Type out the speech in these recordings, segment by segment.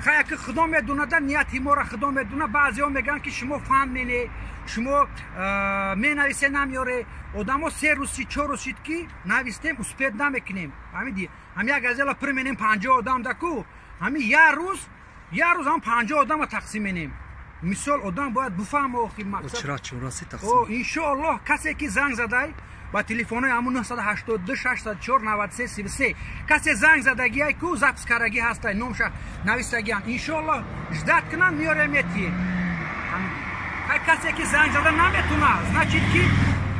Хая ки худо медонада нияти моро худо медона. Баъзеҳо мегӯянд, ки шумо фан мене, шумо менависе намеёре. Одамо 3 рӯз шид, 4 рӯз шид, ки навистем, успеть намекунем. Фаҳмидӣ? Ҳами як газела пир менем 50 одам даку, ҳами як рӯз, як рӯз ҳам 50 одама тақсим менем. Мисол, одам бояд буфаҳма, охи мақсад. Иншоаллоҳ, касе ки занг задай ба телефонҳои ҳамун 982 604 93 33, касе занг задагиай ку, запись кардагӣ ҳастай, номша навистагиам, иншоаллоҳ, ждать кунанд, меёрем, метиҳем. Касе ки занг зада наметуна, значит ки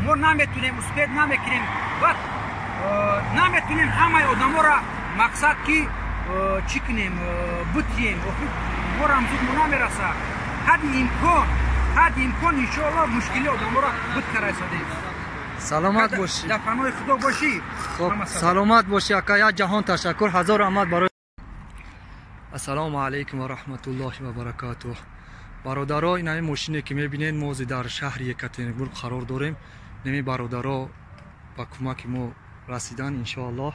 мо наметунем, успеть намекунем, баъд наметунем ҳамаи одаморо, мақсад ки чӣ кунем, бутием. Морам зуд мо намераса. Ҳадди имкон, ҳадди имкон, иншоаллоҳ, мушкили одаморо буд карайсадем. Саломат бошӣ. Дар паноҳи худо бошӣ. Хоб, саломат бошӣ, ака, як ҷаҳон ташаккур, ҳазор раҳмат барои. Ассалому алайкум ва раҳматуллоҳи ва баракатуҳ. Бародаро, ин ҳамин мошине ки мебинед, мо ҳозир дар шаҳри Екатеринбург қарор дорем. Неми бародаро ба кӯмаки мо расидан. Иншоаллоҳ,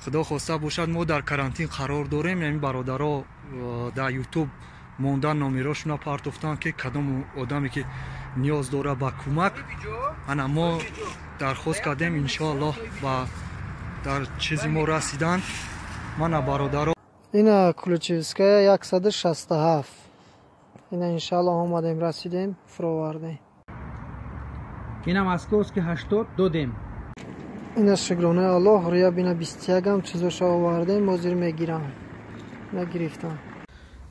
худо хоста бошад, мо дар карантин қарор дорем. Ҳамин бародаро дар Ютуб мондан, номерошона партофтан, ки кадом одаме ки ниёз дорад ба кӯмак, ана мо дархост кардем, иншоаллоҳ, ба дар чизи мо расидан. Мана, бародаро. Ина Ключевская 167. Ина, иншааллоҳ, омадем, расидем, фуровардем. Ина Московский 80 додем. Ина, шукронаи Аллоҳ, рӯя бина, 21-ам чизоша овардем, ҳозир мегирам, нагирифтам.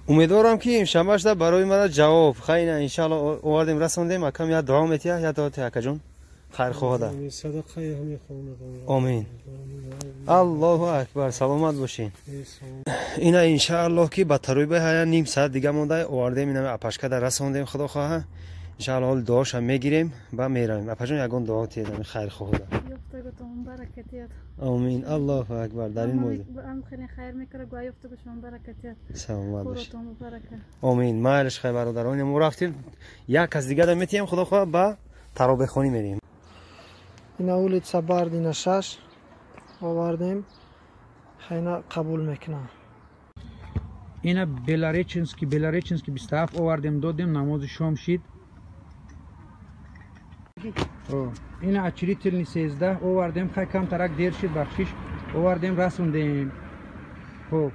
Умедворам, ки имшанбашда барои мара ҷавоб хайна. Иншаалло, овардем, расондем. Акам я дуо метия, я дуо тия, акаҷон, хайрхоҳада. Омин, аллоҳу акбар, саломат бошин. Ина, иншааллоҳ, ки ба тароиба ҳая ним саат дига монда, овардем, ина апашкада расондем. Худо хоҳа, иншаалло, ҳол дуоша мегирем ба меравем. Апаҷон, ягон дуо тиедам хайрхоҳада. Омин, аллоҳу акбар. Дар ин мавзӯъ саломат бошед. Омин, майлиш, хай, бародарон, мо рафтем, як кас дигара метиҳем, худо хоҳа, ба таробехонӣ мерем. Ина улица Бардина 6 овардем, хайна қабул мекунам. Ина Белореченский, Белореченский 27 овардем, додем, намози шом шид. Ина Очеретный 13 овардем, хай, камтарак дер шид, бахшиш, овардем, расондем. Хоб.